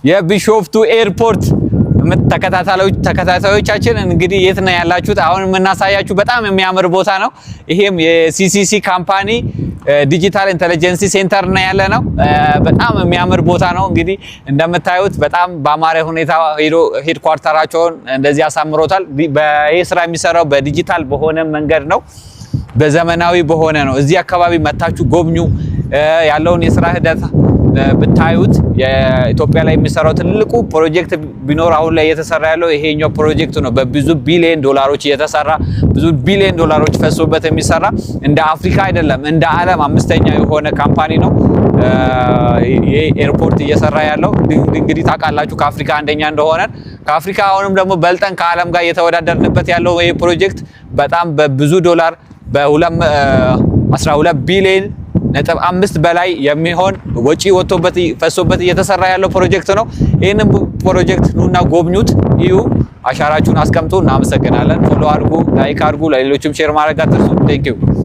የቢሾፍቱ ኤርፖርት ተከታታዮቻችን እንግዲህ የት ነው ያላችሁት? አሁን የምናሳያችሁ በጣም የሚያምር ቦታ ነው። ይሄም የ CCC company digital intelligence center ነው ያለ ነው። በጣም የሚያምር ቦታ ነው። እንግዲህ እንደምታዩት በጣም በአማረ ሁኔታ ሄዶ headquarter ኣቸውን እንደዚህ አሳምሮታል። ይህ ስራ የሚሰራው በዲጂታል በሆነ መንገድ ነው፣ በዘመናዊ በሆነ ነው። እዚህ አካባቢ መታችሁ ጎብኙ። ያለውን የስራ ሂደት ብታዩት የኢትዮጵያ ላይ የሚሰራው ትልቁ ፕሮጀክት ቢኖር አሁን ላይ እየተሰራ ያለው ይሄኛው ፕሮጀክት ነው። በብዙ ቢሊዮን ዶላሮች እየተሰራ፣ ብዙ ቢሊዮን ዶላሮች ፈሶበት የሚሰራ፣ እንደ አፍሪካ አይደለም እንደ ዓለም አምስተኛ የሆነ company ነው ይሄ ኤርፖርት እየሰራ ያለው። እንግዲህ ታውቃላችሁ ከአፍሪካ አንደኛ እንደሆነ፣ ከአፍሪካ አሁንም ደግሞ በልጠን ከዓለም ጋር እየተወዳደርንበት ያለው ይሄ ፕሮጀክት በጣም በብዙ ዶላር በ12 ቢሊዮን ነጥብ አምስት በላይ የሚሆን ወጪ ወጥቶበት ፈሶበት እየተሰራ ያለው ፕሮጀክት ነው። ይህንን ፕሮጀክት ኑና ጎብኙት፣ እዩ፣ አሻራችሁን አስቀምጡ። እናመሰግናለን። Follow አድርጉ፣ like አድርጉ፣ ለሌሎችም share ማድረግ አትርሱ። Thank you.